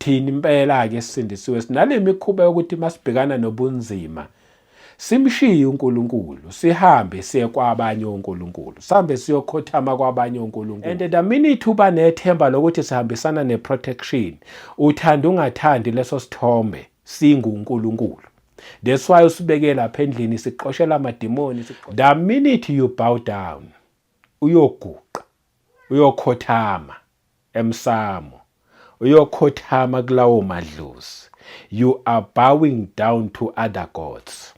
Thina impela-ke esisindisiwe sinale mikhuba yokuthi masibhekana nobunzima simshiye uNkulunkulu sihambe siye kwabanye onkulunkulu, sihambe siyokhothama kwabanye onkulunkulu. And the minute uba nethemba lokuthi sihambisana ne-protection, uthanda ungathandi leso sithombe singuNkulunkulu. That's why usibeke lapha endlini siqoshela amadimoni. The minute you bow down, uyoguqa, uyokhothama emsamo, uyokhothama kulawo madlozi. You are bowing down to other gods.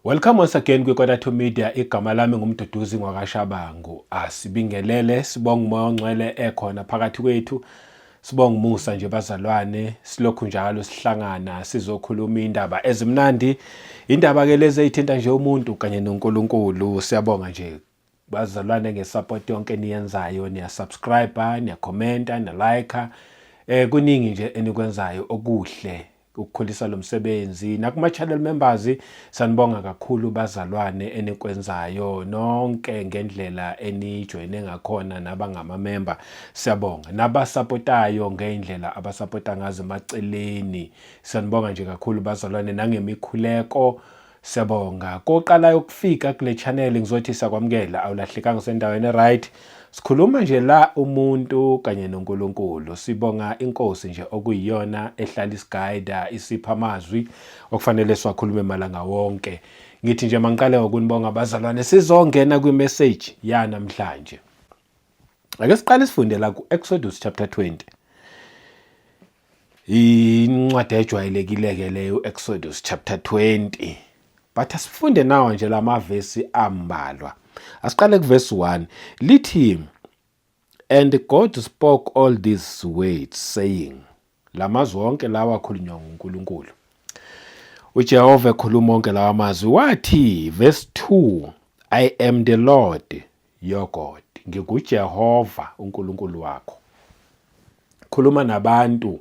Welcome once again kwiKota to Media. Igama lami nguMduduzi ngwakaShabangu. Asibingelele, sibonga uMoya oNgcwele ekhona phakathi kwethu. Sibonga umusa nje bazalwane, silokhu njalo sihlangana sizokhuluma indaba ezimnandi. Indaba ke lezi ezithinta nje umuntu kanye noNkulunkulu. Siyabonga nje bazalwane ngesupport yonke eniyenzayo, niya subscribe, niya commenta, niya like. Kuningi nje enikwenzayo okuhle ukukhulisa lo msebenzi. Nakuma channel members sanibonga kakhulu bazalwane enikwenzayo nonke ngendlela enijoyine ngakhona nabangama member, siyabonga. Nabasupportayo ngeindlela abasupporta ngazo emaceleni, sanibonga nje kakhulu bazalwane, nangemikhuleko siyabonga. Koqalayo ukufika kule channel ngizothi siyakwamukela, awulahlekanga, usendaweni right. Sikhuluma nje la umuntu kanye noNkulunkulu. Sibonga inkosi nje okuyiyona ehlala isiguide, isipha amazwi okufanele siwakhulume malanga wonke. Ngithi nje mangiqale ngokunibonga bazalwane, sizongena kwi-message yanamhlanje. Ake siqale sifunde la ku-Exodus chapter 20. Incwadi ejwayelekile-ke leyo, Exodus chapter 20. But asifunde nawo nje lamavesi ambalwa. Asiqale kuvesi 1. Lithi, And God spoke all these words saying, lamazwi wonke lawa akhulunywa nguNkulunkulu. uJehova ekhuluma onke lawa mazwi wathi, verse 2, I am the Lord your God. NginguJehova uNkulunkulu wakho. Khuluma nabantu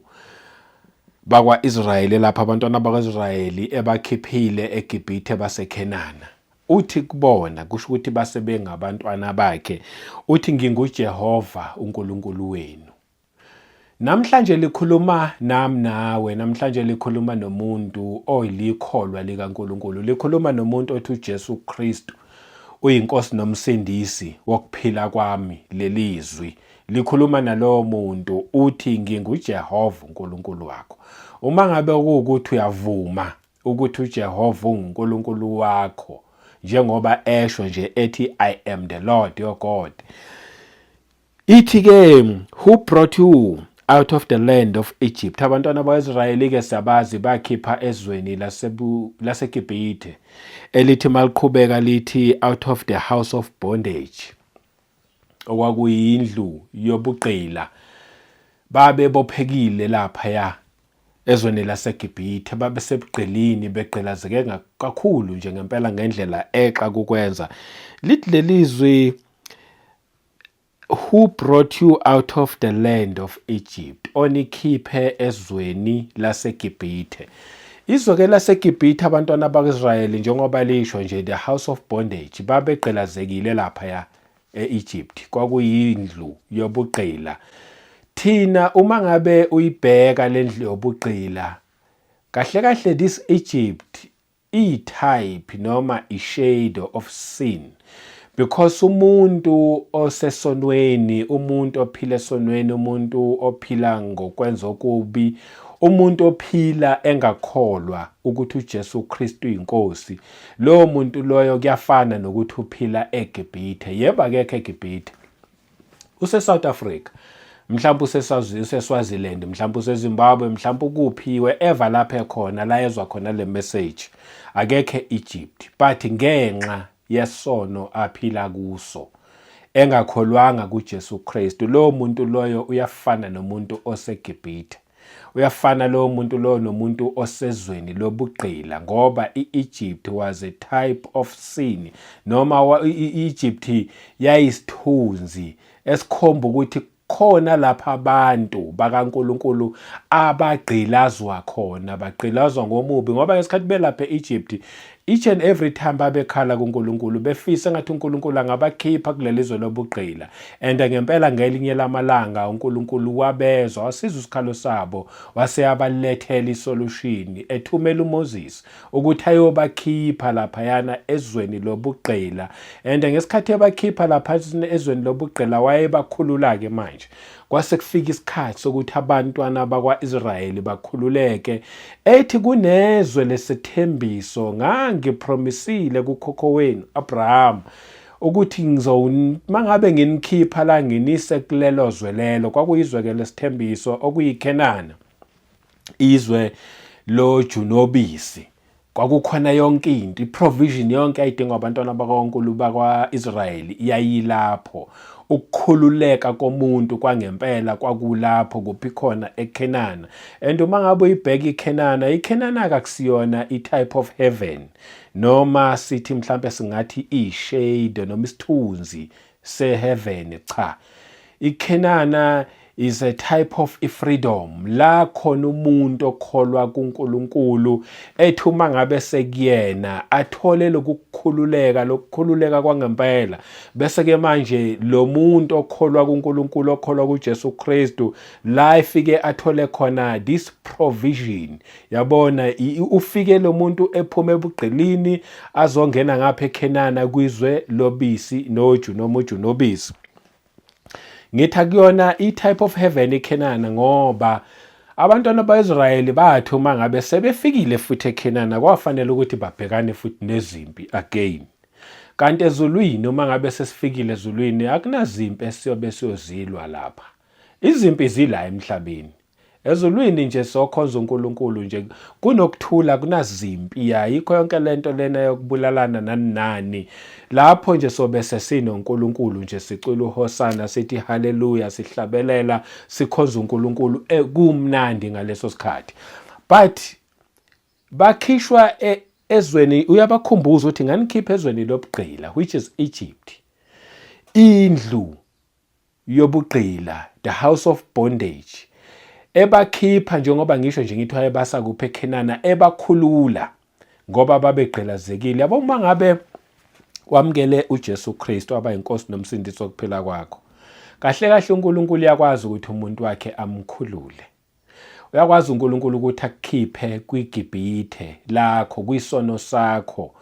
bakwa-Israyeli lapha, abantwana bakwa-Israyeli ebakhiphile eGibhithe baseKhenana. Uthi kubona, kusho ukuthi base bengabantwana bakhe, uthi nginguJehova uNkulunkulu wenu. Namhlanje likhuluma nami nawe, namhlanje likhuluma nomuntu oyilikholwa likaNkulunkulu, likhuluma nomuntu othi uJesu Kristu uyiNkosi nomsindisi wokuphila kwami. Lelizwi likhuluma nalowo muntu, uthi nginguJehova uNkulunkulu wakho. Uma ngabe kuwukuthi uyavuma ukuthi uJehova unguNkulunkulu wakho, njengoba esho nje ethi I am the Lord your God. Ithi ke, who brought you out of the land of Egypt. Abantwana bakwaIsrayeli ke siyabazi, bakhipha ezweni laseGibhithe, elithi maliqhubeka lithi out of the house of bondage, okwakuyindlu yobugqila. Babebophekile laphaya ezweni laseGibhithe, babesebugqilini, begqilazeke kakhulu nje ngempela ngendlela exa kukwenza. Lithi lelizwi, who brought you out of the land of Egypt, onikhiphe ezweni laseGibhithe. Izwe ke laseGibhithe abantwana bakwaIsrayeli, njengoba lisho nje the house of bondage, babegqilazekile laphaya e-Egypt, kwakuyindlu yobugqila. Thina uma ngabe uyibheka lendlu yobugqila, kahle kahle this Egypt iyi-type noma i-shade of sin, because umuntu osesonweni, umuntu ophila esonweni, umuntu ophila ngokwenza okubi, umuntu ophila engakholwa ukuthi uJesu Kristu uyinkosi, lowo muntu loyo kuyafana nokuthi uphila eGibhithe. Yebo, akekho eGibhithe, use-South Africa, mhlawumbe useSwaziland, mhlawumbe useZimbabwe, mhlawumbe ukuphi, wherever lapho ekhona, la ezwa khona le message, akekho e-Egypt, but ngenxa yesono aphila kuso, engakholwanga kuJesu Kristu, lowo muntu loyo uyafana nomuntu oseGibhithe. Uyafana lowo muntu lowo nomuntu osezweni lobugqila, ngoba i-Egypt was a type of sin, noma i-Egypt yayisithunzi esikhomba ukuthi khona lapha abantu bakaNkulunkulu abagqilazwa khona, bagqilazwa ngomubi, ngoba ngesikhathi belapha e-Egypt, Each and every time babekhala kuNkulunkulu befisa ngathi uNkulunkulu angabakhipha kuleli zwe lobugqila. And ngempela ngelinye lamalanga uNkulunkulu wabezwa, wasizwa isikhalo sabo, wase yabalethela isolution ethumela uMoses ukuthi ayobakhipha laphayana ezweni lobugqila. And ngesikhathi ebakhipha lapha ezweni lobugqila wayebakhulula-ke manje. Kwase kufika isikhathi sokuthi abantwana bakwa-Israyeli bakhululeke. Ethi kunezwe lesethembiso ngangipromisile kukhokho wenu Abraham ukuthi ngizo mangabe nginikhipha la nginise kulelo zwe lelo kwakuyizwe ke lesithembiso okuyiKhenana izwe loju nobisi kwakukhona yonke into iprovision yonke ayidingwa abantwana bakaNkulunkulu bakwa-Israyeli yayilapho ukukhululeka komuntu kwangempela kwakulapho kuphi khona eKhenana and uma ngabe uyibheka iKhenana iKhenana akusiyona i-type of heaven noma sithi mhlambe singathi i-shade noma isithunzi se-heaven cha iKhenana is a type of freedom la khona umuntu okholwa kuNkulunkulu ethi uma ngabe sekuyena athole lokukhululeka lokukhululeka kwangempela bese ke manje lo muntu okholwa kuNkulunkulu okholwa kuJesu Kristu la efike athole khona this provision yabona ufike lo muntu ephuma ebugqilini azongena ngapha eKhenana kwizwe lobisi noju noma uju nobisi ngithi akuyona i-type of heaven iKhenana ngoba abantwana ba-Israyeli bathi uma ngabe sebefikile futhi eKhenana kwafanele ukuthi babhekane futhi nezimpi again kanti ezulwini uma ngabe sesifikile ezulwini akunazimpi esiyobe siyozilwa lapha izimpi zila emhlabeni Ezulwini nje sokhonza uNkulunkulu nje kunokuthula kunazimpi ayikho yonke lento lena yokubulalana nani nani lapho nje sobe sesinoNkulunkulu nje sicula uHosana sithi haleluya sihlabelela sikhonza uNkulunkulu eh, kumnandi ngaleso sikhathi but bakhishwa e, ezweni uyabakhumbuza ukuthi nganikhipha ezweni lobugqila which is Egypt indlu yobugqila, the house of bondage, ebakhipha njengoba ngisho nje ngithi wayebasa kuphi eKhenana ebakhulula ngoba babegqilazekile. Yabo uma ngabe wamukele uJesu Kristu aba inkosi nomsindisi wokuphila kwakho, kahle kahle uNkulunkulu uyakwazi ukuthi umuntu wakhe amkhulule. Uyakwazi uNkulunkulu ukuthi akukhiphe kwiGibhithe lakho, kwisono sakho.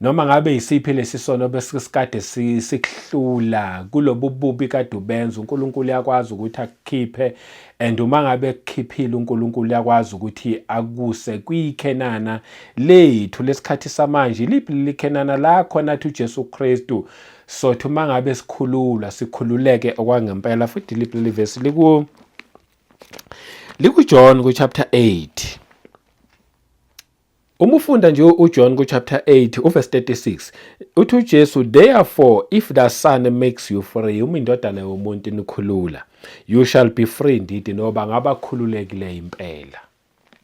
Noma ngabe yisiphi lesi sono besisikade sikuhlula kulobu bubi kade ubenza, uNkulunkulu uyakwazi ukuthi akukhiphe and uma ngabe ekukhiphile uNkulunkulu uyakwazi ukuthi akuse kwiKhenana lethu lesikhathi samanje. Liphi leli Khenana la khona athi uJesu Kristu sothi uma ngabe sikhululwa sikhululeke okwangempela futhi liphi leli vesi liku likuJohn kuchapter 8 Uma ufunda nje uJohn kuchapter 8 uverse 36 uthi uJesu therefore if the son makes you free uma indodana yomuntu inikhulula you shall be free indeed noba ngabakhululekileyo impela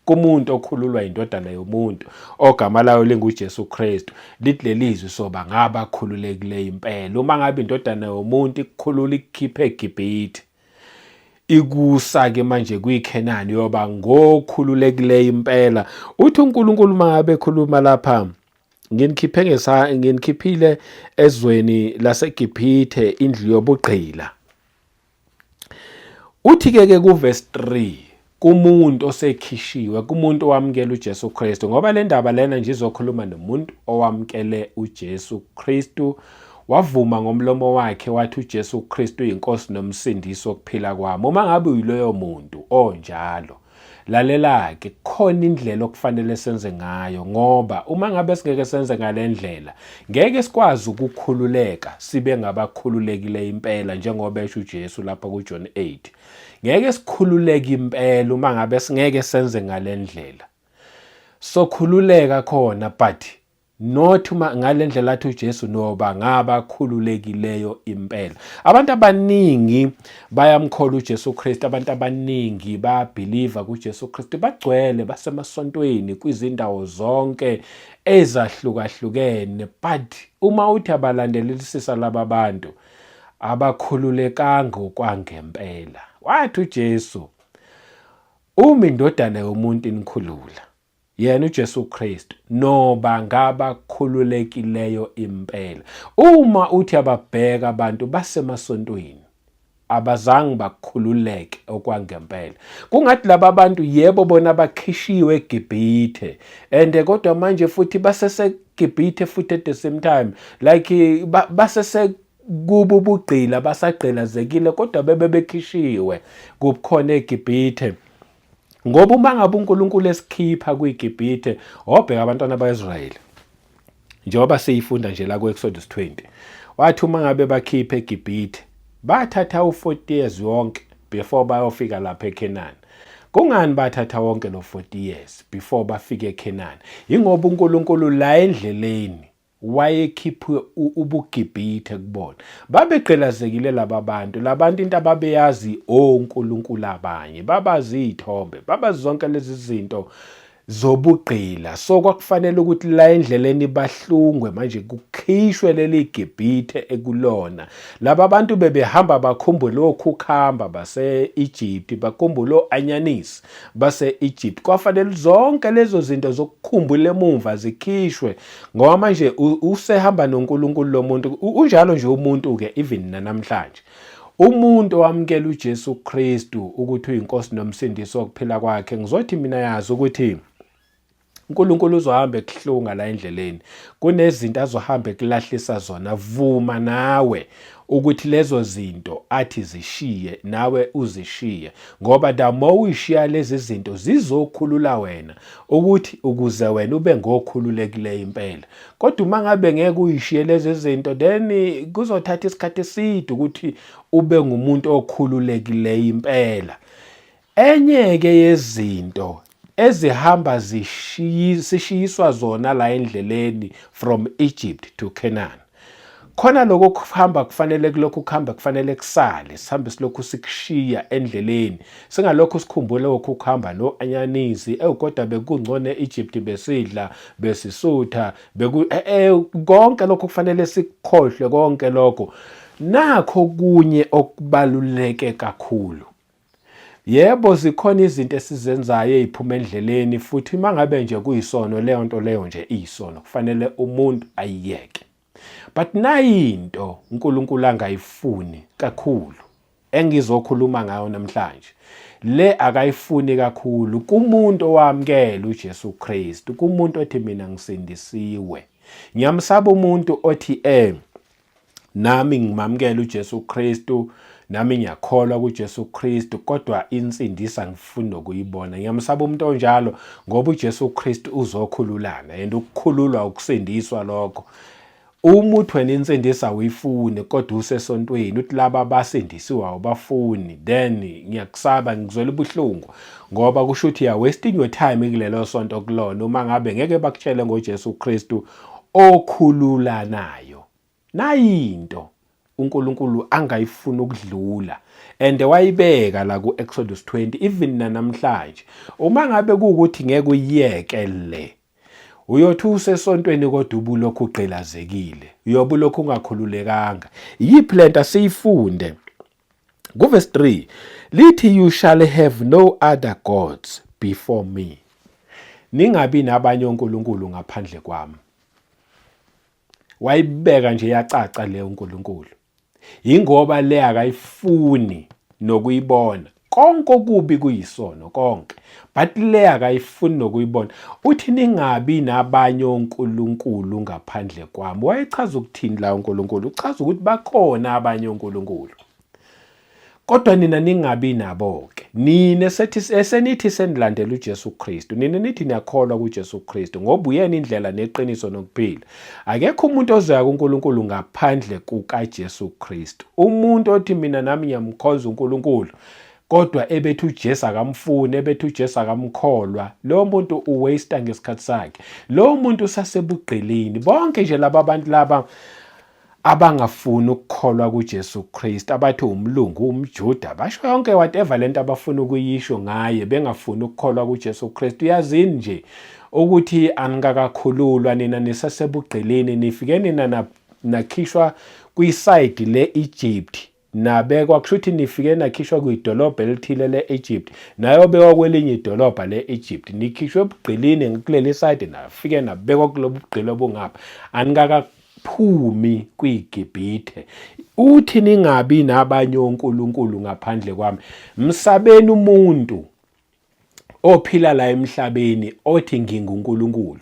kumuntu okhululwa indodana yomuntu ogama layo linguJesu Kristu lithi lelizwi soba ngabakhululekileyo impela uma ngabe indodana yomuntu ikukhulula ikukhiphe eGibhithe ikusa-ke manje kwiKhenani yoba ngokhululekileyo impela uthi uNkulunkulu uma ngabe ekhuluma lapha nginikhiphe ngesa nginikhiphile ezweni laseGibhithe indlu yobugqila uthi ke ke kuverse 3 kumuntu osekhishiwe kumuntu owamukela uJesu Kristu ngoba le ndaba lena nje izokhuluma nomuntu owamukele uJesu Kristu wavuma ngomlomo wakhe wathi uJesu Kristu uyinkosi nomsindisi wokuphila kwami uma ngabe uyiloyo muntu onjalo lalela-ke kukhona indlela okufanele senze ngayo ngoba uma ngabe singeke senze ngale ndlela ngeke sikwazi ukukhululeka sibe ngabakhululekile impela njengoba esho uJesu lapha kuJohn 8 ngeke sikhululeke impela uma ngabe singeke senze ngale ndlela sokhululeka khona but not uma ngale ndlela athi uJesu noba ngabakhululekileyo impela abantu abaningi bayamkholwa uJesu Kristu abantu abaningi bayabhiliva kuJesu Kristu bagcwele basemasontweni kwizindawo zonke ezahlukahlukene but uma uthi abalandelisisa laba bantu abakhululekanga okwangempela. Wathi uJesu, uma indodana yomuntu inikhulula, Yena uJesu Kristu noba ngabakhululekileyo impela. Uma uthi ababheka abantu basemasontweni abazange bakhululeke okwangempela. Kungathi laba bantu yebo bona bakhishiwe eGibhithe and kodwa manje futhi baseseGibhithe futhi at the same time like basese kubo ubugqila basagqilazekile kodwa bebe bekhishiwe kubukhona eGibhithe. Ngoba uma ngabe uNkulunkulu esikhipha kwiGibhithe, obheka abantwana bakwaIsrayeli. Njengoba siyifunda nje la ku-Exodus 20. Wathi uma ngabe bakhipha eGibhithe, bathatha u-40 years yonke before bayofika lapha eKhenani. Kungani bathatha wonke lo 40 years before bafike eKhenani? Yingoba uNkulunkulu la endleleni wayekhiphe ubuGibhithe kubona. Babegqilazekile laba bantu, labantu into ababeyazi onkulunkulu abanye, babazi iy'thombe, babazi zonke lezi zinto zobugqila. So kwakufanele ukuthi la endleleni bahlungwe manje kukhishwe leli Gibhithe ekulona. Laba bantu bebehamba bakhumbule okhukhamba base-Egypt, bakhumbule o-anyanisi base-Egypt. Kwafanele zonke lezo zinto zokukhumbula emumva zikhishwe ngoba manje usehamba noNkulunkulu lo muntu. Unjalo nje umuntu ke even namhlanje. Umuntu owamukela uJesu Kristu ukuthi uyinkosi nomsindisi wokuphila kwakhe, ngizothi mina yazi ukuthi uNkulunkulu uzohamba ekuhlunga la endleleni. Kunezinto azohamba ekulahlisa zona. Vuma nawe ukuthi lezo zinto athi zishiye nawe uzishiye, ngoba the more uyishiya lezi zinto zizokhulula wena ukuthi ukuze wena ube ngokhululekileyo impela. Kodwa uma ngabe ngeke uyishiye lezi zinto, then kuzothatha isikhathi eside ukuthi ube ngumuntu okhululekileyo impela. Enye-ke yezinto ezihamba sishiyiswa zona la endleleni from Egypt to Canaan, khona lokho kuhamba kufanele kulokhu kuhamba kufanele kusale, sihambe silokhu sikushiya endleleni, singalokhu sikhumbule lokhu kuhamba no-anyanisi, ewu kodwa bekungcono e-Egypt besidla besisutha beku konke lokho kufanele sikukhohlwe konke lokho. Nakho kunye okubaluleke kakhulu. Yebo, zikhona izinto esizenzayo eziphuma endleleni, futhi uma ngabe nje kuyisono, leyo nto leyo nje iyisono, kufanele umuntu ayiyeke. But nayinto uNkulunkulu angayifuni kakhulu engizokhuluma ngayo namhlanje, le akayifuni kakhulu kumuntu owamukela uJesu Kristu, kumuntu othi mina ngisindisiwe. Ngiyamsaba umuntu othi nami ngimamukela uJesu Kristu, nami ngiyakholwa kuJesu Kristu, kodwa insindiso angifuni nokuyibona. Ngiyamsaba umuntu onjalo ngoba uJesu Kristu uzokhululana, and ukukhululwa ukusindiswa lokho. Uma uthi wena insindiso awuyifuni kodwa usesontweni uthi laba abasindisiwe awubafuni, then ngiyakusaba, ngikuzwela ubuhlungu ngoba kusho ukuthi you are wasting your time kulelo sonto kulona uma ngabe ngeke bakutshele ngoJesu Kristu okhululanayo. Nayinto uNkulunkulu angayifuni ukudlula and wayibeka la ku-Exodus 20 even nanamhlanje. Uma ngabe kuwukuthi ngeke uyiyeke le, uyothi usesontweni kodwa ubulokhu ugqilazekile, uyobe ulokhu ungakhululekanga. Iyiphi lento? Asiyifunde kuverse 3, lithi you shall have no other gods before me, ningabi nabanye onkulunkulu ngaphandle kwami. Wayibeka nje yacaca leyo uNkulunkulu, yingoba le akayifuni nokuyibona. Konke okubi kuyisono konke, but le akayifuni nokuyibona. Uthi ningabi nabanye onkulunkulu ngaphandle kwami. Wayechaza ukuthini la uNkulunkulu? Uchaza ukuthi bakhona abanye onkulunkulu, kodwa nina ningabi nabo-ke. Nina esenithi senilandela uJesu Kristu, nina nithi niyakholwa kuJesu Kristu ngoba uyena indlela neqiniso nokuphila. Akekho umuntu ozoya kuNkulunkulu ngaphandle kukaJesu Kristu. Umuntu othi mina nami ngiyamkhonza uNkulunkulu kodwa ebethi uJesu akamfuni, ebethi uJesu akamkholwa, lowo muntu uwaste ngesikhathi sakhe. Lowo muntu usasebugqilini. Bonke nje laba bantu laba abangafuni ukukholwa kuJesu Kristu, abathi umlungu, umJuda, basho yonke whatever lento abafuna ukuyisho ngaye, bengafuni ukukholwa kuJesu Kristu. Yazini nje ukuthi anikakakhululwa nina, nisasebugqilini. Nifike nina nakhishwa kwisayidi le-Egypt. Nabekwa, kusho ukuthi nifike nakhishwa kwidolobha elithile le-Egypt, nayobekwa kwelinye idolobha le-Egypt. Nikhishwe ebugqilini kuleli side, nafike nabekwa kulobu bugqili obungapha. Anikakaphumi kwiGibhithe. Uthi ningabi nabanye onkulunkulu ngaphandle kwami. Msabeni umuntu ophila la emhlabeni othi nginguNkulunkulu.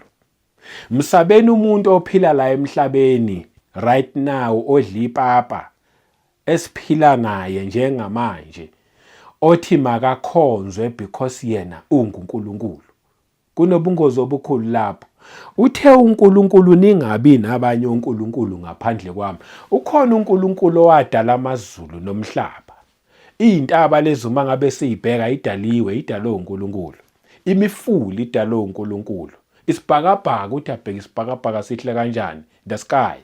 Msabeni umuntu ophila la emhlabeni right now odla ipapa esiphila naye njengamanje othi makakhonzwe because yena unguNkulunkulu. Kunobungozi obukhulu lapho. Uthe uNkulunkulu ningabi nabanye onkulunkulu ngaphandle kwami. Ukhona uNkulunkulu owadala amazulu nomhlaba. Iy'ntaba lezi uma ngabe siyibheka idaliwe, idalwe uNkulunkulu. Imifula idalwe uNkulunkulu. Isibhakabhaka uthi abheke isibhakabhaka sihle kanjani, the sky.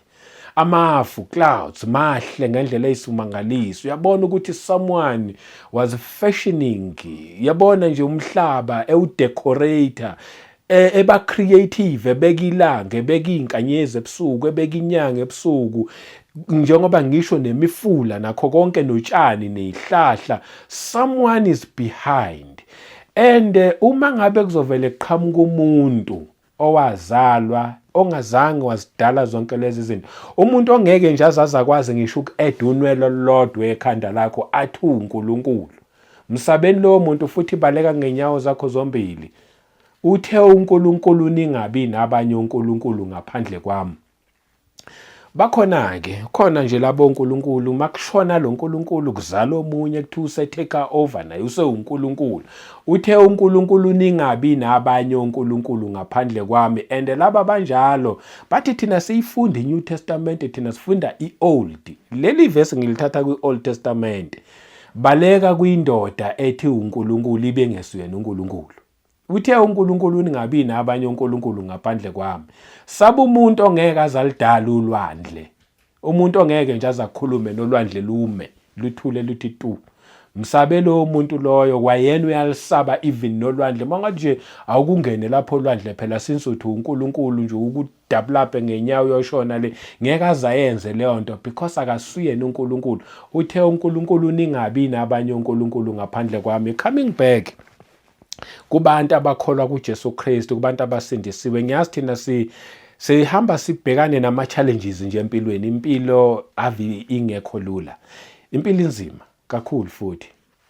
Amafu, clouds, mahle ngendlela eyisimangaliso. Uyabona ukuthi someone was fashioning, uyabona nje umhlaba ewudecorator, eba creative, ebeka ilanga, ebeka iy'nkanyezi ebusuku, ebeka inyanga ebusuku, njengoba ngisho nemifula nakho konke notshani ney'hlahla. Someone is behind. And uma ngabe kuzovele kuqhamuka umuntu owazalwa ongazange wazidala zonke lezi zinto, umuntu ongeke nje azaze akwazi ngisho uku-add unwele olulodwa ekhanda lakho athi uwuNkulunkulu, msabeni lowo muntu futhi baleka ngenyawo zakho zombili. Uthe uNkulunkulu ningabi nabanye onkulunkulu ngaphandle kwami. Bakhona-ke, khona nje labo onkulunkulu, uma kushona lo nkulunkulu kuzala omunye kuthiwa use-take over naye usewunkulunkulu. Uthe uNkulunkulu ningabi nabanye onkulunkulu ngaphandle kwami. And laba banjalo bathi thina siyifunda i-New Testament, thina sifunda i-Old. Leli vesi ngilithatha kwi-Old Testament. Baleka kwindoda ethi uNkulunkulu ibe ngesuyena uNkulunkulu. Uthe uNkulunkulu ningabi nabanye onkulunkulu ngaphandle kwami. Saba umuntu ongeke azalidala ulwandle. Umuntu ongeke nje azakhulume nolwandle lume, luthule luthi tu. Msabe lowo muntu loyo, kwayena uyalisaba even nolwandle. Uma ngathi nje awukungene lapho olwandle phela since uthi uNkulunkulu nje ukudabulaphe ngenyawo uyoshona le, ngeke azayenze leyo nto because akasuyena uNkulunkulu. Uthe uNkulunkulu ningabi nabanye onkulunkulu ngaphandle kwami. Coming back kubantu abakholwa kuJesu Kristu, kubantu abasindisiwe, ngiyazi thina sihamba sibhekane nama challenges nje empilweni. Impilo ave ingekho lula, impilo inzima kakhulu futhi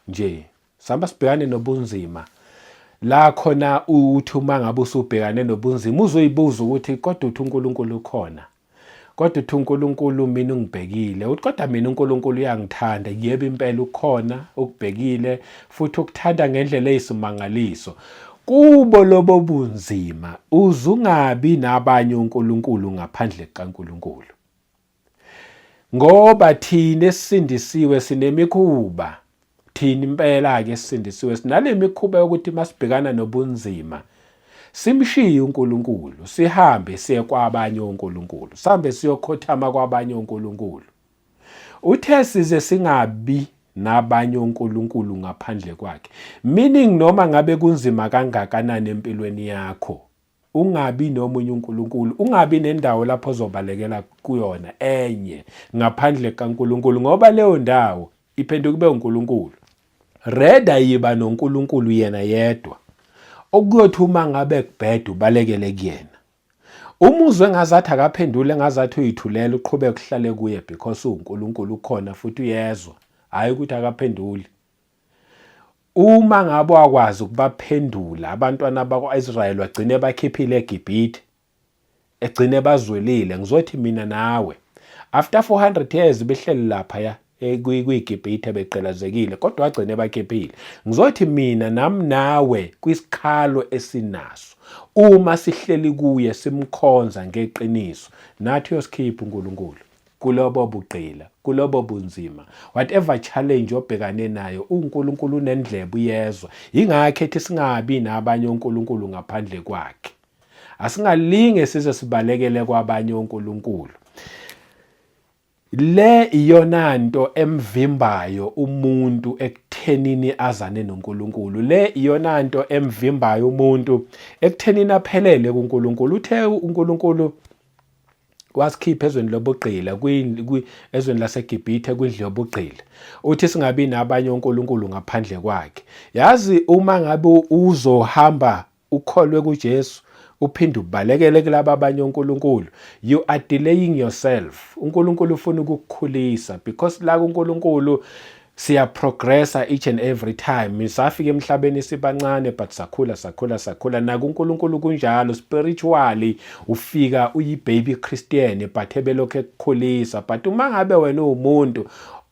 nje sihamba sibhekane nobunzima la khona uthi uma ngabe usubhekane nobunzima uzoyibuza ukuthi kodwa uthi uNkulunkulu ukhona, kodwa uthi uNkulunkulu mina ungibhekile, uthi kodwa mina uNkulunkulu uyangithanda. Yebo impela ukhona, ukubhekile futhi ukuthanda ngendlela eyisimangaliso. Kubo lobo bunzima uzungabi nabanye onkulunkulu ngaphandle kukaNkulunkulu, ngoba thina esisindisiwe sinemikhuba. Thina impela-ke esisindisiwe sinale mikhuba yokuthi masibhekana nobunzima simshiye uNkulunkulu, sihambe siye kwabanye onkulunkulu, sihambe siyokhothama kwabanye onkulunkulu. Uthe size singabi nabanye onkulunkulu ngaphandle kwakhe, meaning noma ngabe kunzima kangakanani empilweni yakho, ungabi nomunye uNkulunkulu, ungabi nendawo lapho ozobalekela kuyona enye ngaphandle kaNkulunkulu, ngoba leyo ndawo iphenduka ibe uNkulunkulu. Reda yiba noNkulunkulu yena yedwa, okuyothi uma ngabe kubheda ubalekele kuyena. Uma uzwe ngazathi akaphendule, engazathi uyithulela, uqhubeke uhlale kuye because uwuNkulunkulu, ukhona futhi uyezwa, hhayi ukuthi akaphenduli. Uma ngabe wakwazi ukubaphendula abantwana bakwa-Israyeli wagcine bakhiphile eGibhithe, egcine bazwelile, ngizothi mina nawe after 400 years behleli laphaya kwiGibhithe begqilazekile, kodwa wagcine bakhiphile. Ngizothi mina nami nawe kwisikhalo esinaso, uma sihleli kuye simkhonza ngeqiniso, nathi uyosikhipha uNkulunkulu kulobo bugqila, kulobo bunzima. Whatever challenge obhekane nayo, uNkulunkulu unendlebe, uyezwa. Yingakho ethi singabi nabanye onkulunkulu ngaphandle kwakhe. Asingalinge size sibalekele kwabanye onkulunkulu. Le iyona nto emvimbayo umuntu ekuthenini azane noNkulunkulu. Le iyona nto emvimbayo umuntu ekuthenini aphelele kuNkulunkulu. Uthe uNkulunkulu Wasikhipha ezweni lobugqila, ezweni laseGibhithe kwindlu yobugqila. Uthi singabi nabanye onkulunkulu ngaphandle kwakhe. Yazi uma ngabe uzohamba ukholwe kuJesu uphinde ubalekele kulaba abanye onkulunkulu, you are delaying yourself. UNkulunkulu ufuna ukukukhulisa because la kuNkulunkulu siya progressa each and every time. Safika emhlabeni sibancane but sakhula sakhula sakhula. NakuNkulunkulu kunjalo, spiritually ufika uyi baby Christian but ebelokhu ekukhulisa. But uma ngabe wena uwumuntu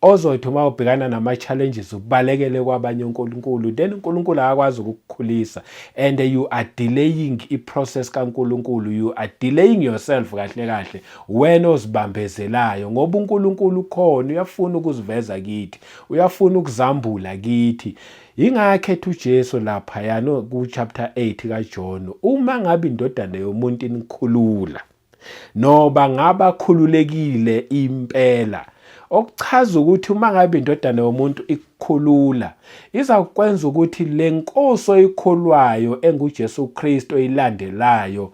ozothi uma ubhekana nama challenges ubalekele kwabanye onkulunkulu, then uNkulunkulu akakwazi ukukukhulisa and you are delaying i process kaNkulunkulu, you are delaying yourself kahle kahle, wena ozibambezelayo, ngoba uNkulunkulu ukhona, uyafuna ukuziveza kithi, uyafuna ukuzambula kithi. Yingakho ethi uJesu lapha yana ku chapter 8 kaJohn, uma ngabe indodana yomuntu inikhulula, noba ngabakhululekile impela. Okuchaza ukuthi uma ngabe indodana yomuntu ikukhulula, izakwenza ukuthi le nkosi oyikholwayo enguJesu Kristu oyilandelayo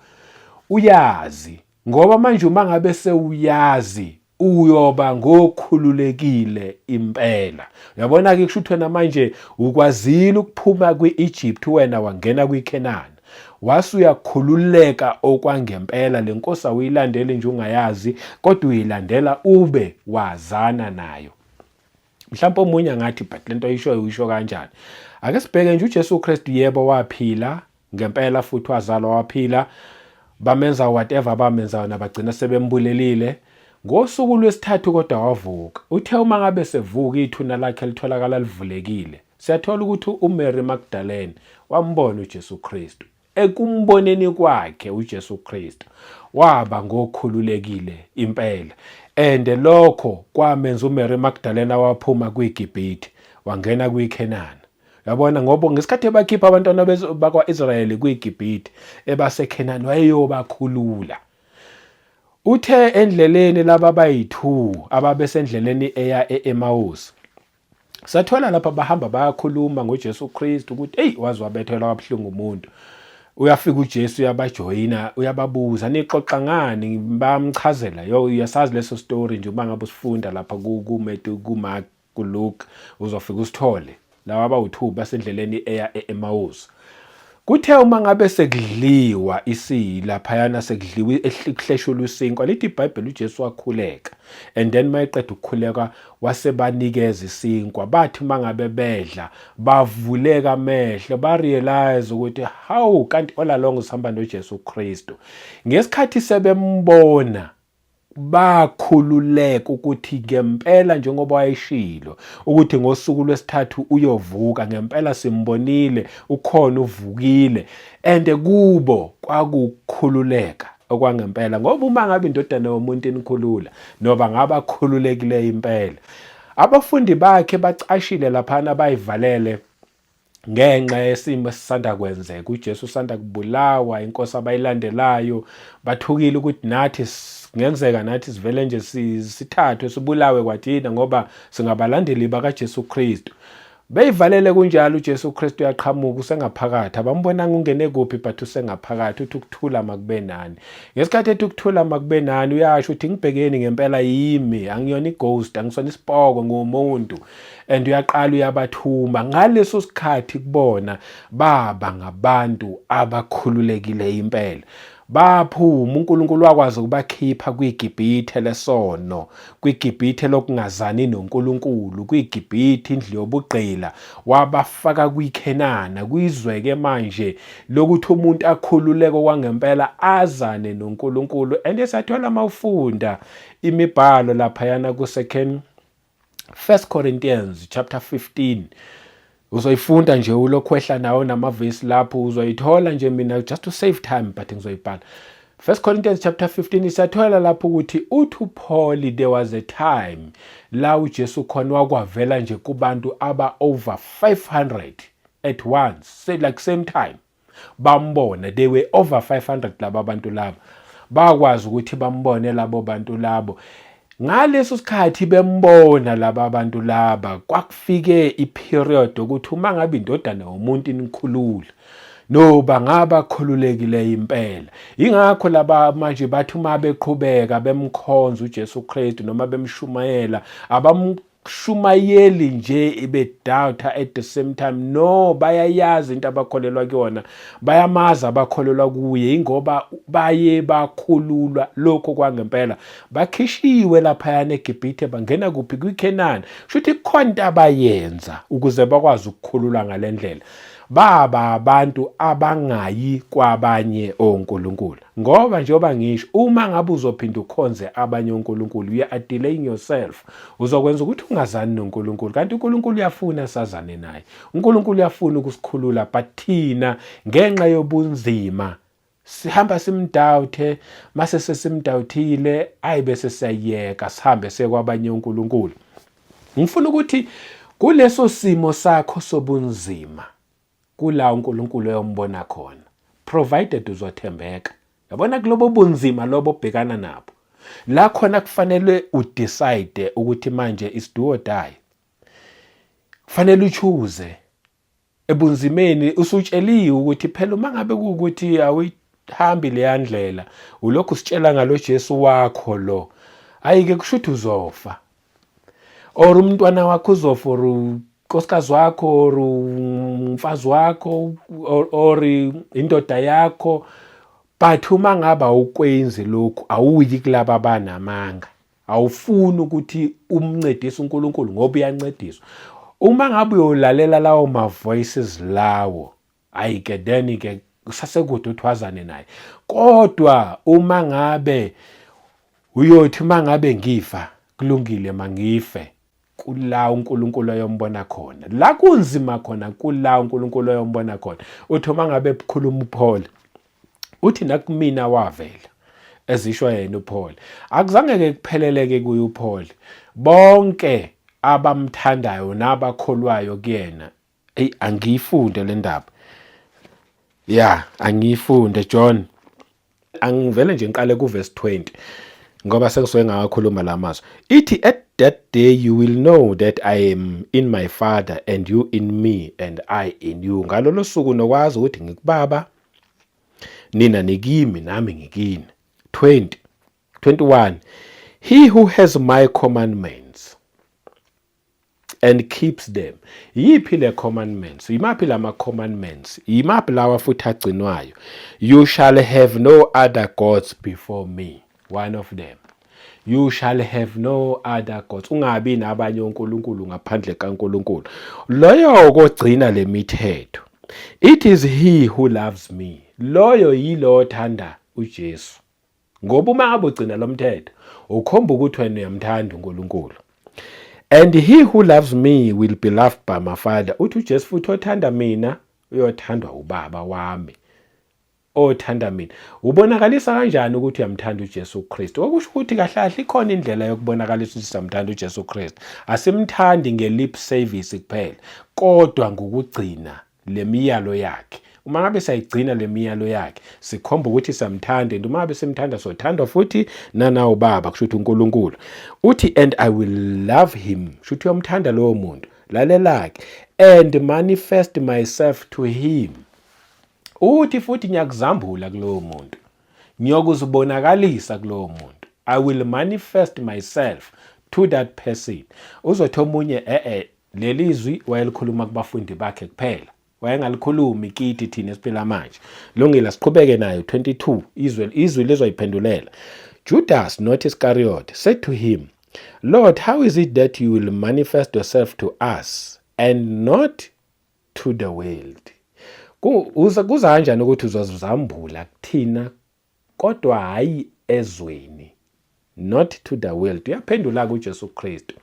uyazi, ngoba manje uma ngabe sewuyazi uyoba ngokhululekile impela. Uyabona ke, kusho ukuthi wena manje ukwazile ukuphuma kwi-Egypt, wena wangena kwiKhenana, wase uyakhululeka okwangempela. Le nkosi awuyilandeli nje ungayazi, kodwa uyilandela ube wazana nayo. Mhlawumbe omunye angathi, but lento oyishoyo uyisho kanjani? Ake sibheke nje uJesu Kristu. Yebo, waphila ngempela futhi wazalwa waphila, bamenza whatever bamenza yona, bagcina sebembulelile. Ngosuku lwesithathu kodwa wavuka. Uthe uma ngabe sevuka, ithuna lakhe litholakala livulekile. Siyathola ukuthi uMary Magdalene wambona uJesu Kristu. Ekumboneni kwakhe uJesu Kristu waba ngokhululekile impela, and lokho kwamenza uMary Magdalena waphuma kwiGibhithe wangena kwiKhenana. Yabona, ngoba ngesikhathi ebakhipha abantwana bakwa-Israyeli kwiGibhithe ebaseKhenani, wayeyobakhulula. Uthe endleleni laba bayi-2 ababesendleleni eya e-Emawusi, sathola lapha bahamba bayakhuluma ngoJesu Kristu ukuthi hey, waze wabethelwa kabuhlungu umuntu. Uyafika uJesu, uyabajoyina, uyababuza, nixoxa ngani? Bayamchazela. Yo, uyasazi leso story nje uma ngabe usifunda lapha kuMatthew, kuMark, kuLuke, uzofika usithole laba abawu-2 basendleleni eya e-Emmaus. Kuthe uma ngabe sekudliwa isilaphayana, sekudliwa, kuhleshulwa isinkwa, lithi iBhayibheli uJesu wakhuleka, and then mayeqeda ukukhuleka wasebanikeza isinkwa. Bathi uma ngabe bedla bavuleka amehlo, ba realize ukuthi how kanti all along sihamba noJesu Kristu. Ngesikhathi sebembona bakhululeka ukuthi ngempela njengoba wayeshilo ukuthi ngosuku lwesithathu uyovuka, ngempela simbonile, ukhona, uvukile. And kubo kwakukhululeka okwangempela, ngoba uma ngabe indodana yomuntu inikhulula, noba ngabakhululekileyo impela. Abafundi bakhe bacashile laphana, bayivalele ngenxa yesimo esisanda kwenzeka. UJesu usanda kubulawa, inkosi abayilandelayo. Bathukile ukuthi nathi kungenzeka nathi sivele nje sithathwe sibulawe kwathina ngoba singabalandeli bakaJesu Kristu. Beyivalele kunjalo, uJesu Kristu uyaqhamuka, usengaphakathi. Abambonanga ungene kuphi, but usengaphakathi. Uthi, ukuthula makube nani. Ngesikhathi ethi ukuthula makube nani, uyasho uthi, ngibhekeni, ngempela yimi, angiyona ighost, angisona isipoko, ngumuntu. And uyaqala uyabathuma. Ngaleso sikhathi kubona baba ngabantu abakhululekile impela. Baphuma, uNkulunkulu wakwazi ukubakhipha kwiGibhithe lesono, kwiGibhithe lokungazani noNkulunkulu, kwiGibhithe indlu yobugqila, wabafaka kwiKhenana, kwizwe-ke manje lokuthi umuntu akhululeke okwangempela azane noNkulunkulu. And esathola mawufunda imibhalo laphayana ku-second First Corinthians chapter 15, uzoyifunda nje ulokhu wehla nawo namavesi lapho, uzoyithola nje. Mina just to save time, but ngizoyibhala. First Corinthians chapter 15, siyathola lapho ukuthi uthi uPaul there was a time la uJesu khona wakwavela nje kubantu aba over 500 at once, say like same time bambona. They were over 500 laba bantu laba, bakwazi ukuthi bambone labo bantu labo. Ngaleso sikhathi bembona laba bantu laba, kwakufike iperiod ukuthi uma ngabe indodana yomuntu inikhulula, No, bangabakhululekileyo impela. Ingakho laba manje bathi uma beqhubeka bemkhonza uJesu Kristu noma bemshumayela, abamshumayeli nje bedoubter at the same time. No, bayayazi into abakholelwa kuyona, bayamazi abakholelwa kuye, ingoba baye bakhululwa lokho kwangempela, bakhishiwe laphayana eGibhithe, bangena kuphi? KwiKhenani. Kusho ukuthi kukhona into abayenza ukuze bakwazi ukukhululwa ngale ndlela, baba abantu abangayi kwabanye onkulunkulu. Ngoba njengoba ngisho, uma ngabe uzophinda ukhonze abanye onkulunkulu, you are delaying yourself, uzokwenza ukuthi ungazani noNkulunkulu. Kanti uNkulunkulu uyafuna sazane naye, uNkulunkulu uyafuna ukusikhulula, but thina ngenxa yobunzima sihamba simdoubte. Mase sesimdoubtile, ayi, bese siyayeka, sihambe sekwabanye uNkulunkulu. Ngifuna ukuthi kuleso simo sakho sobunzima kula uNkulunkulu eyombona khona, provided uzothembeka. Yabona, kulobo bunzima lobo obhekana nabo, la khona kufanele udecide ukuthi manje is do or die. Kufanele uchoose ebunzimeni. Usutsheliwe ukuthi phela uma ngabe kuwukuthi awuyihambi leya ndlela, ulokhu usitshela ngalo Jesu wakho lo, ayike, kusho ukuthi uzofa, or umntwana wakho uzofa, or unkosikazi wakho, or umfazi wakho, or indoda yakho. But uma ngabe awukwenzi lokhu, awuyi kulaba abanamanga, awufuni ukuthi umncedise uNkulunkulu ngoba uyancediswa, uma ngabe uyolalela lawo ma voices lawo, ayi ke, then ke kusasekude ukuthi wazane naye. Kodwa uma ngabe uyothi, uma ngabe ngifa kulungile, mangife, kula uNkulunkulu ayombona khona. La kunzima khona, kula uNkulunkulu ayombona khona. Uthi uma ngabe bukhuluma uPaul, uthi nakumina wavela, ezisho yena uPaul. Akuzange ke kupheleleke kuye uPaul, bonke abamthandayo nabakholwayo kuyena. Ey, angiyifunde le ndaba ya, angiyifunde John. Angivele nje ngiqale ku verse 20 ngoba sengisuke ngawakhuluma la mazwi. Ithi, "At that day you will know that I am in my Father and you in me and I in you." Ngalolo suku nokwazi ukuthi ngikubaba, nina nikimi, nami ngikini. 20 21 "He who has my commandments and keeps them." Yiphi le commandments? Yimaphi lama commandments? Yimaphi lawa futhi agcinwayo? "You shall have no other gods before me." One of them, you shall have no other gods, ungabi nabanye onkulunkulu ngaphandle kaNkulunkulu. Loyo kogcina lemithetho, it is he who loves me. Loyo yilo othanda uJesu, ngoba uma ngabe ugcina lo mthetho, ukhomba ukuthi wena uyamthanda uNkulunkulu. "And he who loves me will be loved by my Father." Uthi uJesu futhi, othanda mina uyothandwa ubaba wami. Othanda mina, ubonakalisa kanjani ukuthi uyamthanda uJesu Kristu? Okusho ukuthi kahle kahle ikhona indlela yokubonakalisa ukuthi siyamthanda uJesu Kristu. Asimthandi nge-lip service kuphela, kodwa ngokugcina lemiyalo yakhe. Uma ngabe sayigcina lemiyalo yakhe, sikhomba ukuthi siyamthanda, and uma ngabe simthanda, sothandwa futhi nanawo baba, kusho ukuthi uNkulunkulu. Uthi, "And I will love him." Kusho ukuthi uyamthanda lowo muntu. Lalela-ke, "and manifest myself to him." Uthi futhi ngiyakuzambula kulowo muntu, ngiyokuzibonakalisa kulowo muntu. I will manifest myself to that person. Uzothi omunye, eh, leli zwi wayelikhuluma kubafundi bakhe kuphela, wayengalikhulumi kithi thina esiphila manje. Lungile, siqhubeke nayo 22. Izwe izwi lizoyiphendulela. "Judas, not Iscariot, said to him, 'Lord, how is it that you will manifest yourself to us and not to the world?'" Kuza kanjani ukuthi uzozambula kuthina kodwa hayi ezweni, not to the world? Uyaphendula kuJesu Kristu,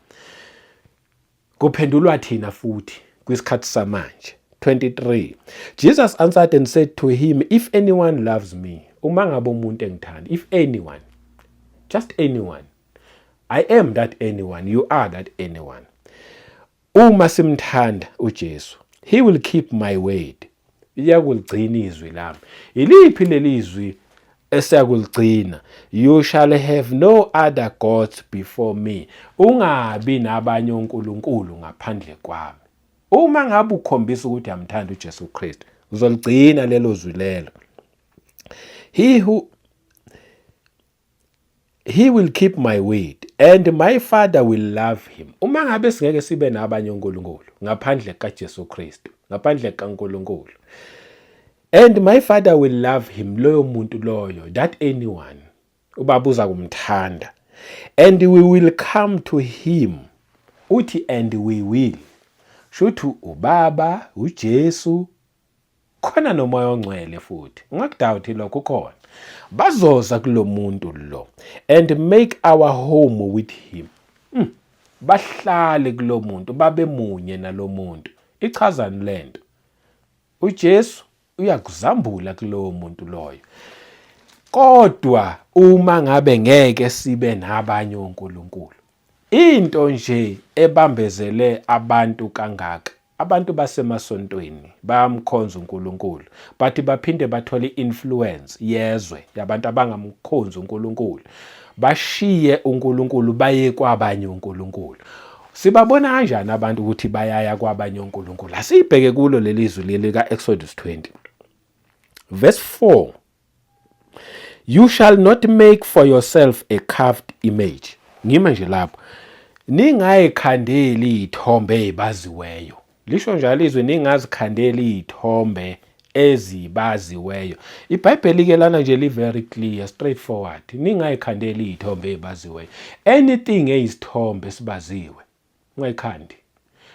kuphendulwa thina futhi kwisikhathi samanje. 23 "Jesus answered and said to him, 'If anyone loves me,'" uma ngabe umuntu engithanda, if anyone, just anyone, I am that anyone, you are that anyone, uma simthanda uJesu, "he will keep my word," iyakuligcina izwi lami. Iliphi leli zwi esiyakuligcina? "You shall have no other gods before me," ungabi nabanye onkulunkulu ngaphandle kwami. Uma ngabe ukhombisa ukuthi uyamthanda uJesu Kristu, Uzoligcina lelo zwi lelo. He who He will keep my word and my father will love him. Uma ngabe singeke sibe nabanye onkulunkulu ngaphandle kaJesu Kristu, ngaphandle kaNkulunkulu. And my father will love him, loyo muntu loyo, that anyone. Ubaba uza kumthanda. And we will come to him. Uthi and we will. Shuthi ubaba, uJesu, khona nomoya ongcwele futhi ungakudawuthi lokho ukhona bazoza kulomuntu lo and make our home with him. Bahlale kulomuntu babe munye nalomuntu. Ichazani lento? uJesu uyakuzambula kulowo muntu loyo. Kodwa uma ngabe ngeke sibe nabanye onkulunkulu, into nje ebambezele abantu kangaka, abantu basemasontweni bayamkhonza uNkulunkulu, but baphinde bathole i-influence yezwe yabantu abangamkhonzi uNkulunkulu, bashiye uNkulunkulu baye kwabanye uNkulunkulu. Sibabona kanjani abantu ukuthi bayaya kwabanye onkulunkulu? Asiyibheke kulo leli zwi leli ka-Exodus 20 verse 4. You shall not make for yourself a carved image. Ngima nje lapho. Ningayikhandeli iy'thombe ey'baziweyo. Lisho njalo izwi, ningazikhandeli iy'thombe ezibaziweyo. IBhayibheli ke lana nje li very clear, straightforward. Ningayikhandeli iy'thombe ey'baziweyo. Anything eyisithombe esibaziwe, ungayikhandi.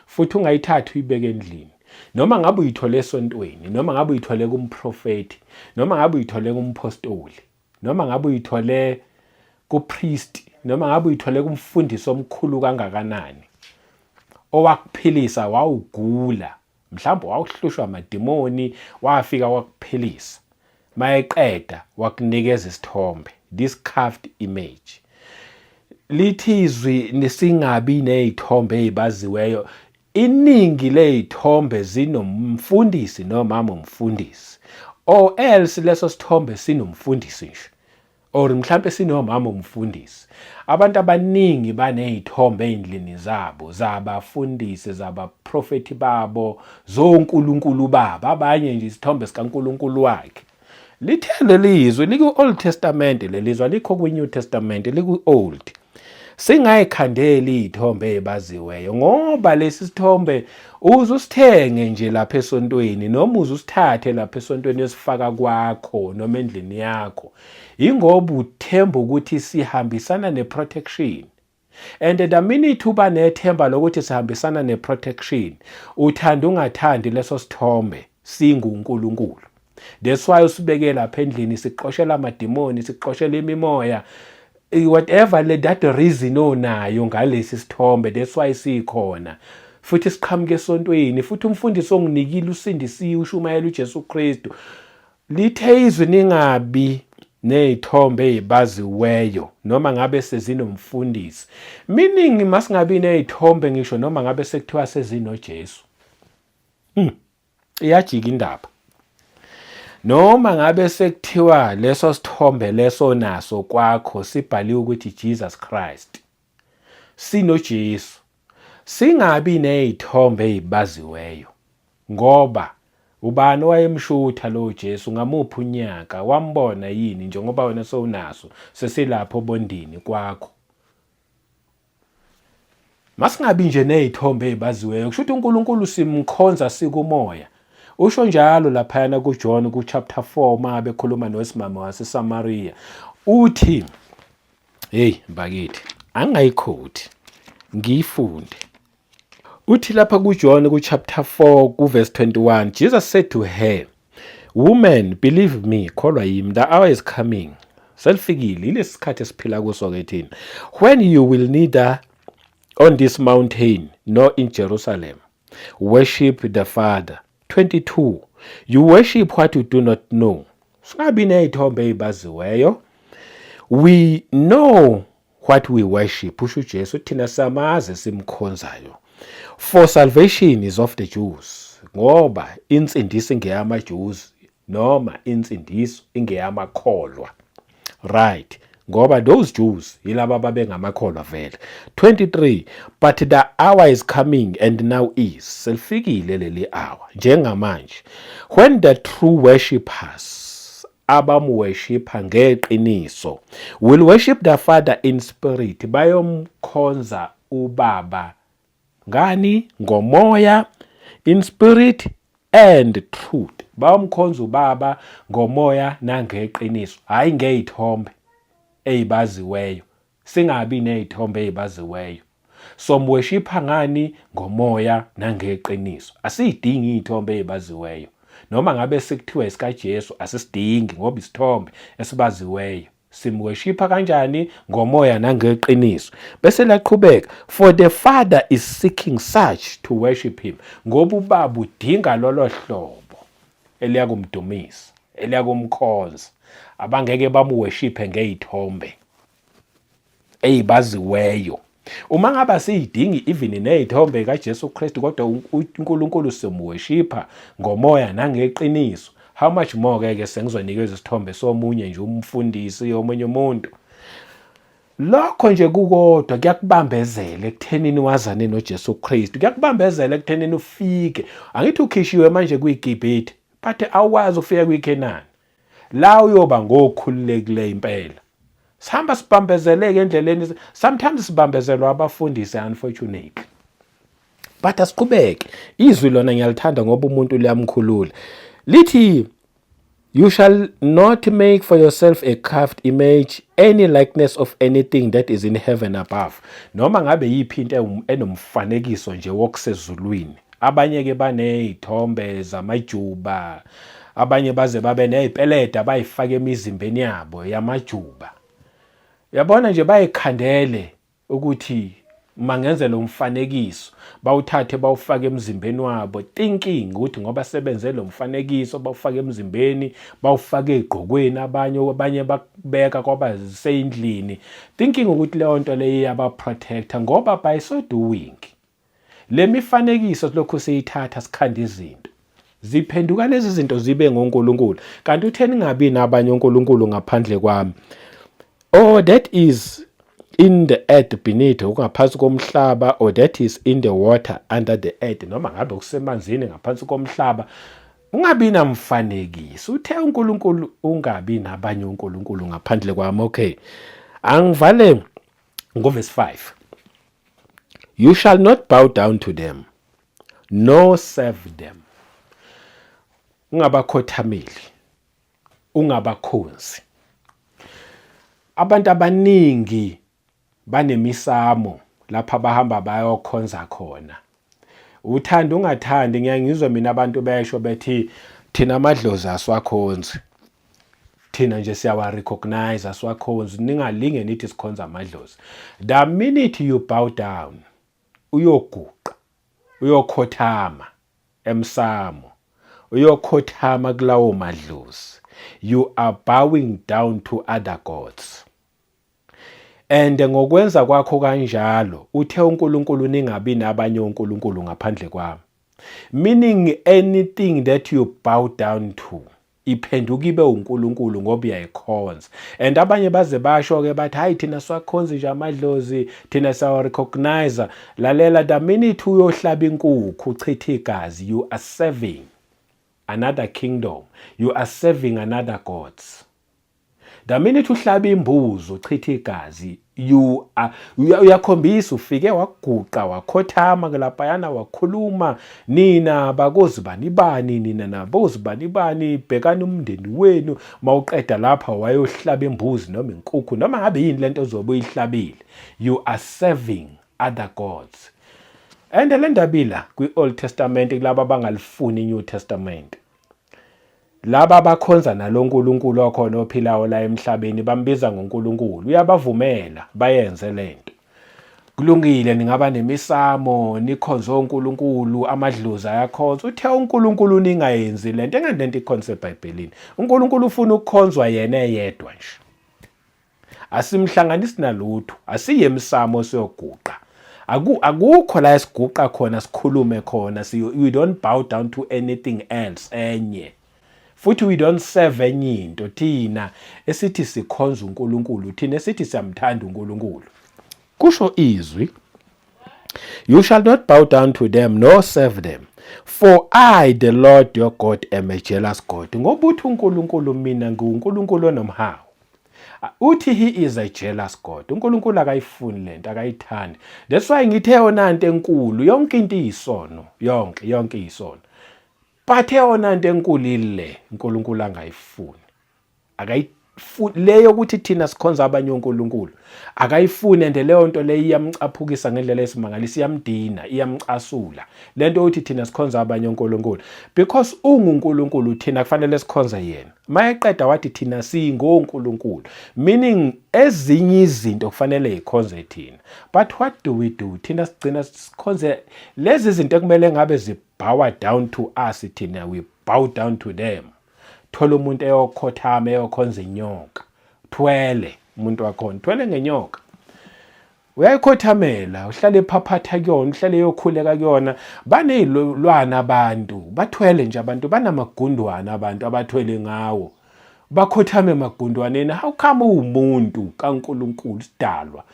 Futhi ungayithathi uyibeke endlini. Noma ngabe uyithole esontweni, noma ngabe uyithole kumprofethi, noma ngabe uyithole kumpostoli, noma ngabe uyithole kupriest, noma ngabe uyithole kumfundisi omkhulu kangakanani owakuphilisa wawugula, mhlawumbe wawuhlushwa amadimoni, wafika wakuphilisa, mayeqeda wakunikeza isithombe, this carved image. Lithi izwi nisingabi nezithombe ezibaziweyo. Iningi lezithombe zinomfundisi nomama umfundisi, or else leso sithombe sinomfundisi nje, or mhlampe sinomama umfundisi. Abantu abaningi banezithombe ezindlini zabo zabafundisi, zabaprofethi babo, zonkulunkulu babo, abanye nje isithombe sikaNkulunkulu wakhe. Lithe leli zwi liku-Old Testament, leli zwi alikho kwi-New Testament, liku-Old. Singayikhandeli iy'thombe ey'baziweyo, ngoba lesi sithombe uze usithenge nje lapha esontweni, noma uze usithathe lapha esontweni uyosifaka kwakho noma endlini yakho, yingoba uthemba ukuthi sihambisana ne-protection. And the minute uba nethemba lokuthi sihambisana ne-protection, uthanda ungathandi leso sithombe singuNkulunkulu. That's why usibeke lapha endlini, siqoshela amadimoni, siqoshela imimoya, whatever le that reason onayo ngalesi sithombe, that's why sikhona. Futhi siqhamuke esontweni, futhi umfundisi onginikile usindisiwe, ushumayela uJesu Kristu. Lithe izwi ningabi ney'thombe ey'baziweyo noma ngabe sezinomfundisi. Meaning masingabi ney'thombe ngisho noma ngabe sekuthiwa sezinoJesu. Iyajika indaba. Noma ngabe sekuthiwa leso sithombe leso naso kwakho sibhaliwe ukuthi Jesus Christ, sinoJesu, singabi ney'thombe ey'baziweyo, ngoba ubani owayemshutha lowo Jesu, ngamuphi unyaka, wambona yini njengoba wena sewunaso sesilapho obondini kwakho? Masingabi nje nezithombe ezibaziweyo, kusho ukuthi uNkulunkulu simkhonza sikumoya. Usho njalo laphayana kuJohn ku-chapter 4 uma bekhuluma nowesimame waseSamaria, uthi hey bakithi angayikhothi ngiyifunde. Uthi lapha kuJohn ku-chapter 4 ku-verse 21, Jesus said to her, Woman, believe me, kholwa yimi, the hour is coming. Selifikile, ilesi sikhathi esiphila kuso-ke thina. When you will neither on this mountain nor in Jerusalem worship the Father. 22. You worship what you do not know. Singabi ney'thombe ey'baziweyo. We know what we worship. Usho uJesu, thina siyamazi esimkhonzayo. For salvation is of the Jews. Ngoba insindiso ingeyamaJews, noma insindiso ingeyamakholwa. Right. Ngoba those Jews yilaba babengamakholwa vele. 23 But the hour is coming and now is, selifikile leli hour njengamanje, when the true worshippers, abamworshipha ngeqiniso, will worship the Father in spirit, bayomkhonza uBaba ngani? Ngomoya, in spirit and truth. Bayomkhonza uBaba ngomoya nangeqiniso, hayi ngey'thombe ey'baziweyo. Singabi ney'thombe ey'baziweyo. Somworshipha ngani? Ngomoya nangeqiniso. Asiyidingi iy'thombe ey'baziweyo. Noma ngabe sekuthiwa isikaJesu, asisidingi ngoba isithombe esibaziweyo. Simworshipha kanjani? Ngomoya nangeqiniso. Bese laqhubeka, for the Father is seeking such to worship him. Ngoba uBaba udinga lolo hlobo eliyakumdumisa, eliyakumkhonza, abangeke bamuworshiphe ngey'thombe eyibaziweyo. Uma ngabe asiyidingi even ney'thombe kaJesu Kristu, kodwa uNkulunkulu simuworshipha ngomoya nangeqiniso, how much more ke sengizonikeza isithombe somunye nje umfundisi, omunye umuntu? Lokho nje kukodwa kuyakubambezela ekuthenini wazane noJesu Kristu, kuyakubambezela ekuthenini ufike. Angithi ukhishiwe manje kwiGibhithe, but awukwazi ukufika kwiKhenani la uyoba ngokhululekileyo impela. Sihamba sibambezeleke endleleni, sometimes sibambezelwa abafundisi, unfortunately. But asiqhubeke. Izwi lona ngiyalithanda ngoba umuntu liyamkhulula. Lithi, "You shall not make for yourself a carved image, any likeness of anything that is in heaven above." Noma ngabe yiphi into enomfanekiso nje wokusezulwini. Abanye ke baney'thombe zamajuba, abanye baze babe ney'pelede abayifaka emizimbeni yabo yamajuba. Yabona nje, bayikhandele ukuthi mangenze lo mfanekiso, bawuthathe bawufake emzimbeni wabo, thinking ukuthi ngoba sebenze lo mfanekiso, bawufake emzimbeni, bawufake egqokweni, abanye bakubeka kwaba seyindlini, thinking ukuthi leyo nto leyo iyabaprotecta. Ngoba by so doing, le mifanekiso lokhu siyithatha sikhanda izinto, ziphenduka lezi zinto zibe ngonkulunkulu, kanti uthe ningabi nabanye onkulunkulu ngaphandle kwami. Or that is in the earth beneath, okungaphansi komhlaba, or that is in the water under the earth, noma ngabe kusemanzini ngaphansi komhlaba. Ungabi namfanekiso. Uthe uNkulunkulu ungabi nabanye onkulunkulu ngaphandle kwami. Okay, angivale ngoverse 5: "You shall not bow down to them nor serve them." Ungabakhothameli, ungabakhonzi. Abantu abaningi banemisamo lapha bahamba bayokhonza khona. Uthanda ungathandi, ngiyaye ngizwe mina abantu besho bethi, "Thina amadlozi asiwakhonzi, thina nje siyawa recognize, asiwakhonzi, ningalinge nithi sikhonza amadlozi." The minute you bow down, uyoguqa, uyokhothama emsamo, uyokhothama kulawo madlozi, you are bowing down to other gods. And ngokwenza kwakho kanjalo, uthe uNkulunkulu ningabi nabanye onkulunkulu ngaphandle kwami, meaning anything that you bow down to iphenduka ibe uNkulunkulu ngoba uyayikhonza. And abanye baze basho ke bathi, "Hayi, thina siwakhonza nje amadlozi, thina siyawa recognize." Lalela, the minute uyohlaba inkukhu, uchitha igazi, you are serving another kingdom, you are serving another gods. The minute uhlaba imbuzi, uchitha igazi, you are uyakhombisa ufike waguqa, wakhothama ke laphayana, wakhuluma, "Nina bakozi bani bani, nina nabozi bani bani, bhekani umndeni wenu." Mawuqeda lapha wayohlaba imbuzi noma inkukhu noma ngabe yini lento ozobe uyihlabile, you are serving other gods. And le ndaba ila kwi-Old Testament, kulabo abangalifuni i-New Testament, laba abakhonza nalo nkulunkulu okhona ophilayo la emhlabeni, bambiza ngoNkulunkulu, uyabavumela bayenze lento. Kulungile, ningaba nemisamo, nikhonze onkulunkulu, amadlozi ayakhonza. Uthe uNkulunkulu ningayenzi lento engani, lento ikhonza eBhayibhelini. uNkulunkulu ufuna ukukhonzwa yena eyedwa nje, asimhlanganisi nalutho. Asiye emsamo siyoguqa, akukho la esiguqa khona, sikhulume khona. We don't bow down to anything else enye. Futhi we don't serve enye into thina esithi sikhonza uNkulunkulu, thina esithi siyamthanda uNkulunkulu. Kusho izwi, "You shall not bow down to them nor serve them. For I, the Lord your God, am a jealous God." Ngoba uthi uNkulunkulu, "Mina ngiwuNkulunkulu onomhawu." Uthi he is a jealous God. UNkulunkulu akayifuni lento, akayithandi. That's why ngithe yona nto enkulu, yonke into iyisono, yonke yonke iyisono. But eyona nto enkulu ile uNkulunkulu angayifuni. Akayifuni leyo ukuthi thina sikhonza abanye onkulunkulu. Akayifuni, and leyo nto leyo iyamcaphukisa ngendlela esimangalisa, iyamdina, iyamcasula. Lento uthi thina sikhonza abanye onkulunkulu because unguNkulunkulu, thina kufanele sikhonze yena. Mayeqeda wathi thina singonkulunkulu, meaning ezinye izinto kufanele yikhonze thina. But what do we do? Thina sigcina sikhonze lezi zinto ekumele ngabe zi-bow down to us, thina we bow down to them. Thola umuntu eyokhothama eyokhonza inyoka. Thwele umuntu wakhona, thwele ngenyoka. Uyayikhothamela, uhlale ephaphatha kuyona, uhlale eyokhuleka kuyona. Baney'lwana abantu, bathwele nje abantu, banamagundwane abantu abathwele ngawo. Bakhothame emagundwaneni. How come uwumuntu kaNkulunkulu, sidalwa?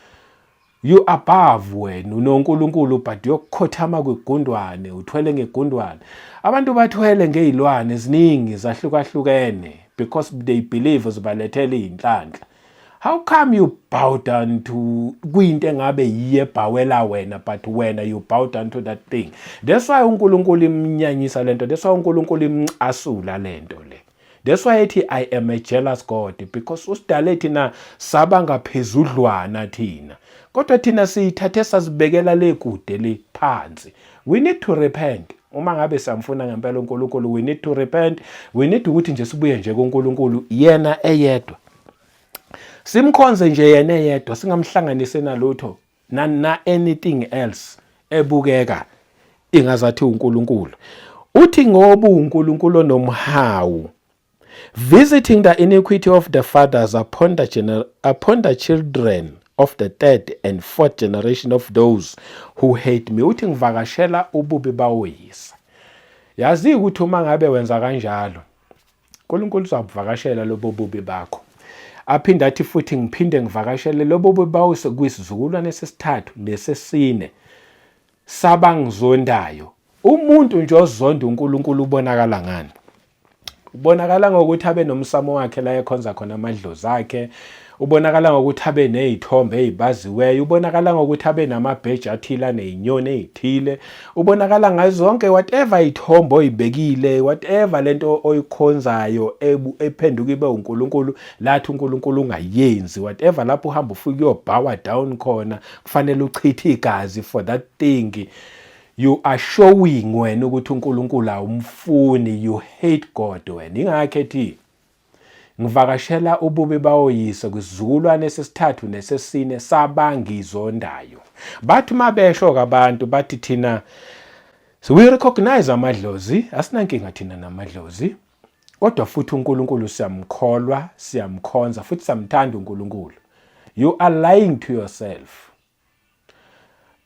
You above wena unoNkulunkulu, but uyokukhothama kwigundwane, uthwele ngegundwane. Abantu bathwele ngey'lwane eziningi zahlukahlukene because they believe zibalethela iy'nhlanhla. How come you bow down to kwinto engabe yiye ebhawela wena, but wena you bow down to that thing? That's why uNkulunkulu imnyanyisa lento. That's why uNkulunkulu imcasula lento le. That's why ethi, "I am a jealous God," because usidale thina saba ngaphezudlwana thina. Kodwa thina siyithathe sazibekela le kude le phansi. We need to repent. Uma ngabe siyamfuna ngempela uNkulunkulu, we need to repent. We need ukuthi nje sibuye nje kuNkulunkulu yena eyedwa. Simkhonze nje yena eyedwa, singamhlanganise nalutho, na anything else ebukeka ingazathi uNkulunkulu. Uthi ngoba uNkulunkulu onomhawu, visiting the iniquity of the fathers upon the children of the third and fourth generation of those who hate me. Uthi ngivakashela ububi bawoyise. Yazi ukuthi uma ngabe wenza kanjalo, uNkulunkulu uzakuvakashela lobo bubi bakho. Aphinde athi futhi ngiphinde ngivakashele lobo bubi bawo kwisizukulwane sesithathu nesesine sabangizondayo. Umuntu nje ozonda uNkulunkulu ubonakala ngani? Ubonakala ngokuthi abe nomsamo wakhe la ekhonza khona amadlozi akhe. Ubonakala ngokuthi abe nezithombe ezibaziweyo. Ubonakala ngokuthi abe namabheji athile anezinyoni ezithile. Ubonakala ngazo zonke whatever ithombe oyibekile, whatever lento oyikhonzayo ephenduka ibe uNkulunkulu, lathi uNkulunkulu ungayenzi, whatever lapho uhamba ufike uyo-bow down khona, kufanele uchithe igazi for that thing. You are showing wena ukuthi uNkulunkulu awumfuni, you hate God wena. Ingakho ethi ngivakashela ububi bawoyise kwisizukulwane sesithathu nesesine sabangizondayo. Bathi mabesho abantu bathi thina, so we recognize amadlozi, asinankinga thina namadlozi. Kodwa futhi uNkulunkulu siyamkholwa, siyamkhonza futhi siyamthanda uNkulunkulu. You are lying to yourself.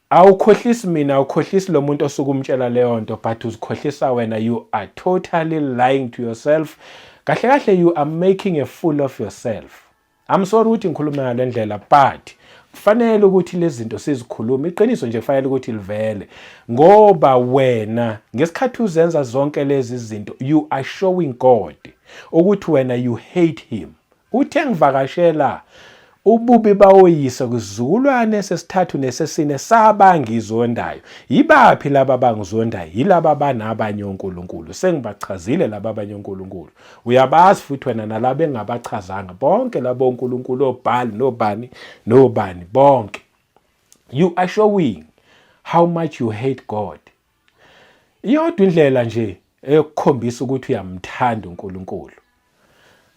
Awukhohlisi mina, awukhohlisi lo muntu osuke umtshela leyo nto, but uzikhohlisa wena. You are totally lying to yourself. Kahle kahle, you are making a fool of yourself. I'm sorry ukuthi ngikhuluma ngale ndlela, but kufanele ukuthi lezi zinto sizikhulume. Iqiniso nje kufanele ukuthi livele, ngoba wena ngesikhathi uzenza zonke lezi zinto, you are showing God ukuthi wena you hate him. Uthe ngivakashela ububi bawoyise kwisizukulwane sesithathu nesesine sabangizondayo. Yibaphi laba abangizondayo? Yilaba abanabanye onkulunkulu. Sengibachazile laba abanye onkulunkulu. Uyabazi futhi wena nalabo engabachazanga, bonke labo onkulunkulu, obhali nobani nobani bonke. You are showing how much you hate God. Iyodwa indlela nje eyokukhombisa ukuthi uyamthanda uNkulunkulu.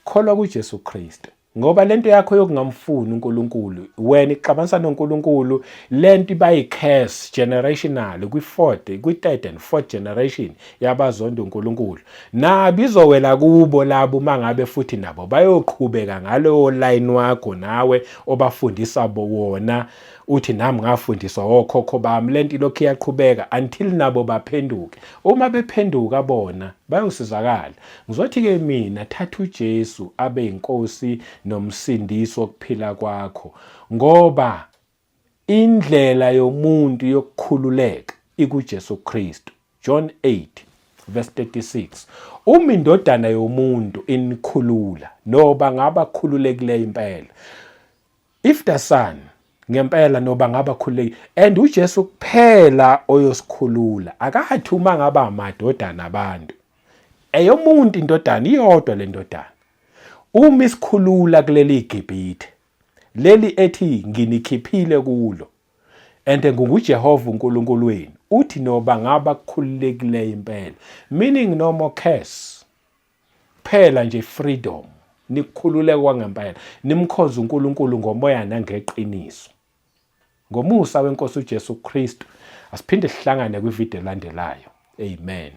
Kholwa kuJesu Kristu. Ngoba lento yakho yokungamfuni uNkulunkulu, wena ixabanisa noNkulunkulu, lento iba yi-curse generational kwi-fourth, kwi-third and fourth generation yabazonda uNkulunkulu. Nabo izowela kubo labo uma ngabe futhi nabo bayoqhubeka ngalowo line wakho nawe obafundisa wona uthi nami ngafundiswa okhokho bami lento ilokhu iyaqhubeka until nabo baphenduke. Uma bephenduka bona bayosizakala. Ngizothi-ke mina thatha uJesu abe yinkosi nomsindisi wokuphila kwakho ngoba indlela yomuntu yokukhululeka ikuJesu Kristu. John 8 verse 36. Uma indodana yomuntu inikhulula noba ngaba khululekileyo impela. If the son ngempela noba ngaba khululekile and uJesu kuphela oyosikhulula akathi uma ngaba amadodana abantu eyomuntu indodana iyodwa le ndodana uma isikhulula kuleli Gibhithe leli ethi nginikhiphile kulo and nginguJehova uNkulunkulu wenu uthi noba ngaba kukhululekileyo impela meaning no more curse Phela nje freedom nikhululeke kwangempela nimkhonze uNkulunkulu ngomoya nangeqiniso. Ngomusa weNkosi uJesu Kristu asiphinde sihlangane kwivideo elandelayo. Amen.